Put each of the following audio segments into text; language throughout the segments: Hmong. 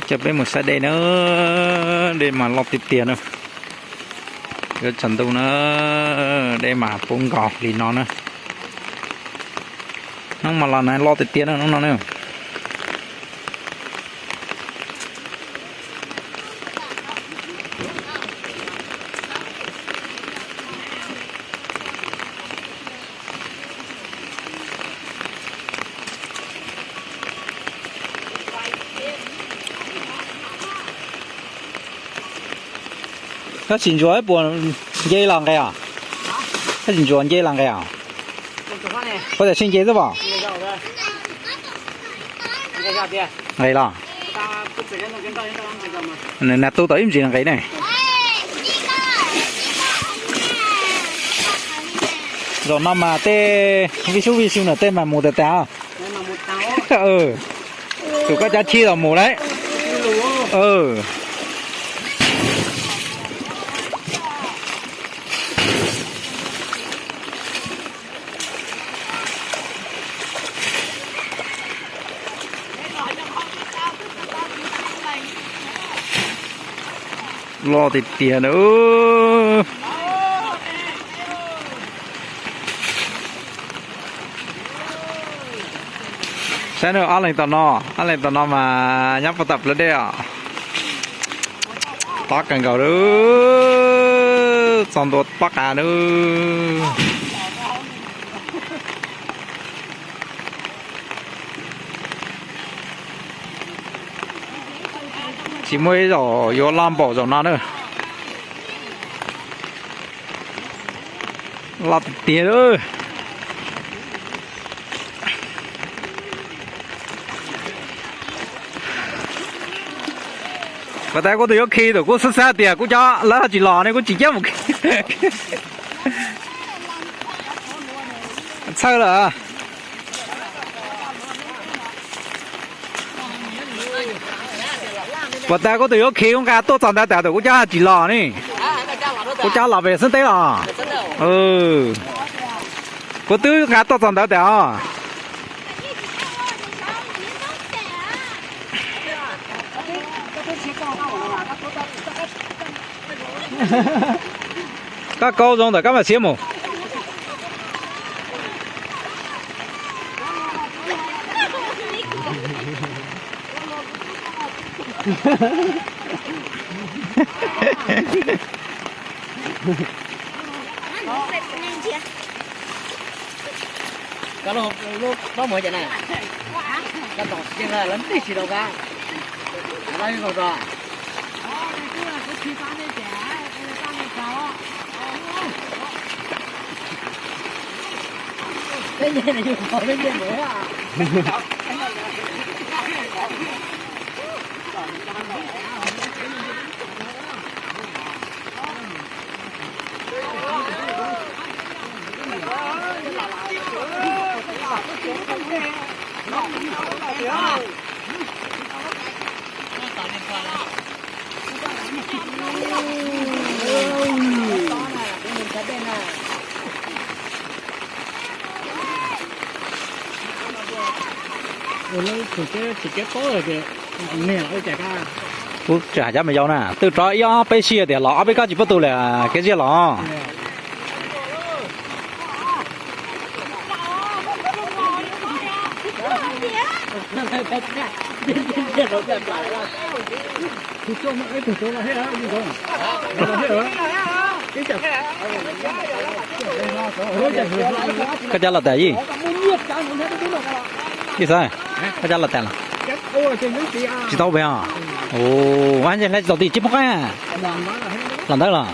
Coj peb mus saib dej na, dej mas loj tiag tiag na. Yuav tsaus ntuj na, dej mas puv nkaus li no na. Hnub mas los na loj tiag tiag na hnub no na. Koj tsis ntsuas puas nce los nqes os? Koj tsis ntsuas nce los nqes os? Koj tam sim nce xwb pom. Nqes los. Nws nag tu tau ib ntsis nqes ne. Zaum no mas tej vij sub vij sub na tej mas mus tas tas. Tus koj cab chib los mus lawm. Loj tiag tiag na. Saib nawb, ob leeg tom no, ob leeg tom no mas nyob puag tom plawv dej os. Tob kawg nkaus lawm, txog ntua pob qa lawm. Tsis muaj ib zaug yuav loj npaum zaum no na. Loj tiag tiag lawm. Puas tas kuv tus yuav khi tus kuj xab xab tias kuv cov lawv tsis los ne kuv tsis cab mus khi. Txhawj lawm. Puas tas kuv tus yuav khi kuv nqa tuaj txog ntawd tas tus kuv cab tsis los ne. Kuv cab los pem xeeb teb los. Kuv twb nqa tuaj txog ntawd tas os. Koj kaub zoo ntawm koj mam xiab mus. Koj lub paub mus cas na? Koj tom tsev lawv tij tsis rau koj. Koj lub zoo rau. Peb nyias yus peb nyias mus. Kuv tsis hais cov me yau na, twb rov ib ob peb sij tias los ob peb koj tsis pub tu lawm kev ziag los. Koj cab los tas yij? Yij Xab, koj cab los tas los? Tsis tau pem os. Ua ntej hle tsis tau ti tsib phooj qaib los ntawd los.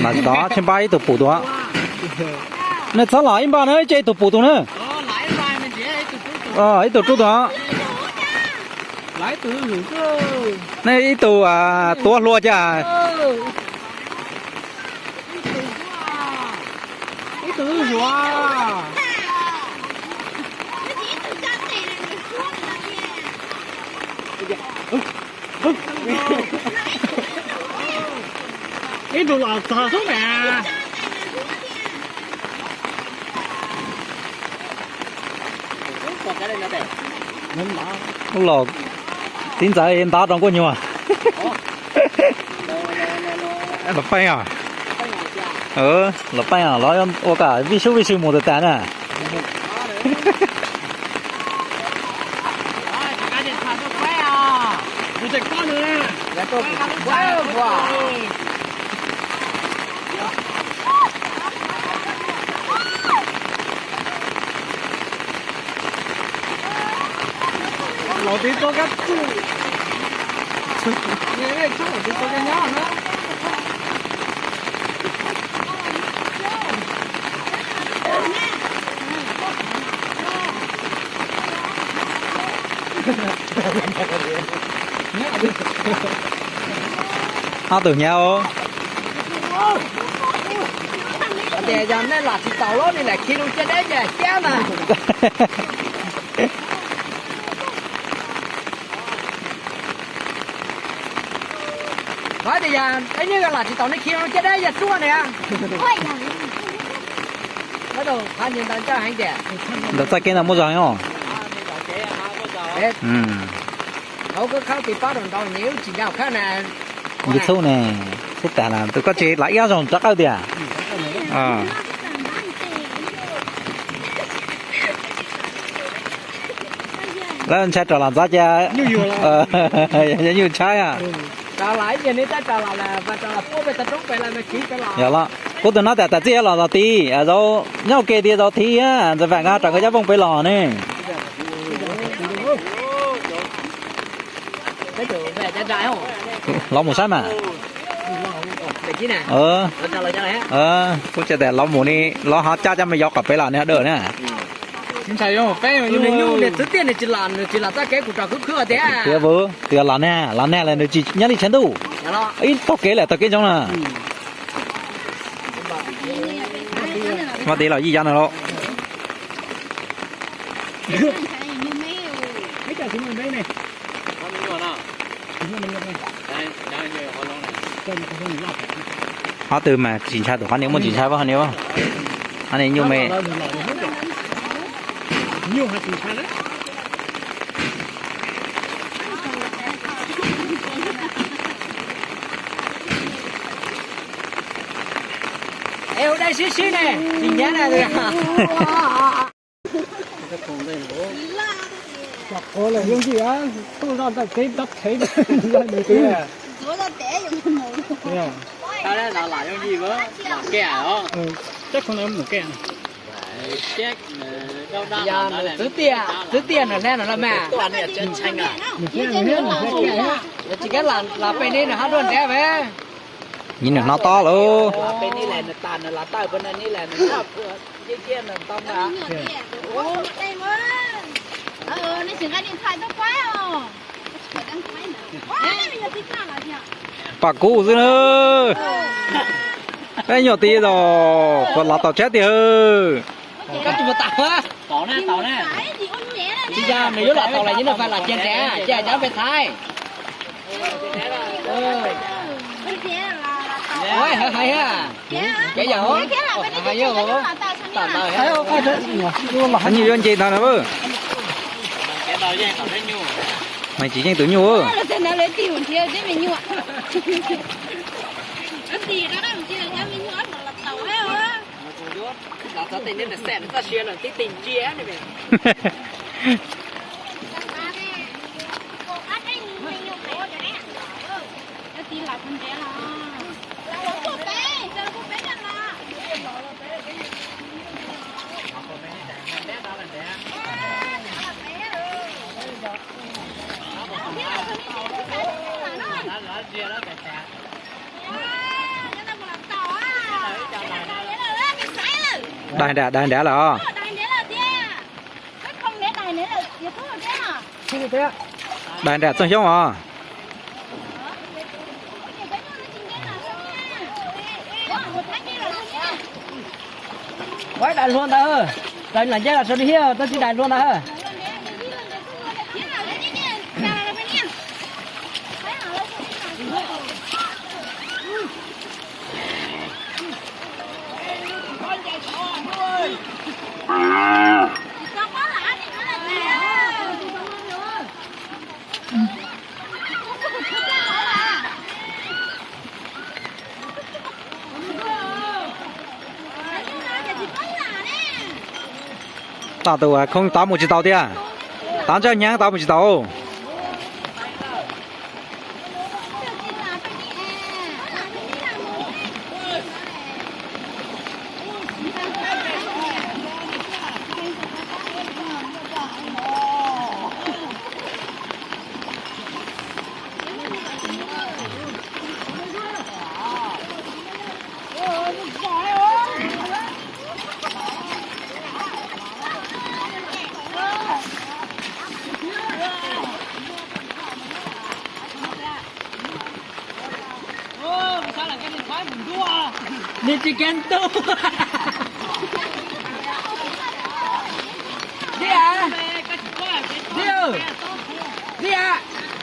Mas tsis tau tsheej npab ib tug pum tus. Nej txhob los ib npab na, ib tsam ib tug pum tus na. Ib tug rub tus. Nej ib tug tuav hlua cas. Ib tug zuav. Ib tug los txog xwb na. Los txiv ntxawm ntav rau nkuaj nyuag. Los peej os. Los peej os, los ua kom vij sub vij sw mus tas tas na. Los tiv tau kab txuj, los tiv tau kab nyob na. Ob tug hnyav. Tias yog nej lam tsis taus los nej lam khi lub caj dab yam cab mas. Qhov tias yog peb yeej lam tsis taus nej khi lub caj dab yam tuaj ne. Ntawm txoj kev ntawd muaj zog os. Hauv koj khab tis pab rau nraud nws tsis nco khab na. Nce txhub ne, txhub tas na, tus koj tsis lam ib zaug rov qawj tiag. Lawv ntshai rov los ntxov cas. Yog nyuj ntshai. Yog los, kuv tus no tas tas txij los los tid, zaum nyob ua ke tid zaum thiv, ntxawm vam nkawd rau nkawd cov vooj pem los ne. Los mus saib mas. Kuv tsis tas los mus ni, los ho coj cov me yov kom pem los ne, dawm na. Tias vwv, tias los nag, los nag lawm nws tsis nyob li tshav ntuj. Ib taug kev lawm taug kev ntsoov na. Mas tiv los yij yav no lauj. Qhov twg mas tsis ntshai, tus qhov niam muaj tsis ntshai, qhov niam, qhov niam nyuj me. Es ua dai sib sib ne, tsis nyab na. Yooj yim tuaj zoj ntawm kev dab qhev nws tias. Txwv tiaj, txwv tiaj nws hle no los mas. Nws tsis kam los pem ne nws ho dua ntev ve. Nws hnov tob lauj. Pom kub xwb na. Peb nyuam tij los puas los tau tshab tiag. Tsis yog nws yuav los tau los yeej nws fais los cia ntsev, cia cov peb thaib. Hais, hais, ces yog, hais yog, nyuj yuav nce ntag na. Mas tsis yeej tus nyuj. Daig nrad, daig nrad lawm os. Daig nrad txooj xyoob os. Daig hluas ntawd, daig lam ncaj los sau di hiab, tab sis daig hluas ntawd. Tam tus khoob tav mus tsis tau thiab. Tav ntsaj hnyav tav mus tsis tau. Nws tsis kev ntuj. Dib a, dib, dib a,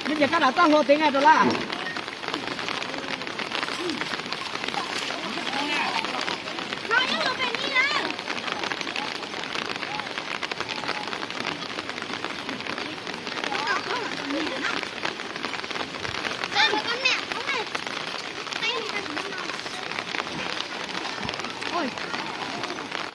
nws ces koj lam txoj hlua tev nqa rau lawm.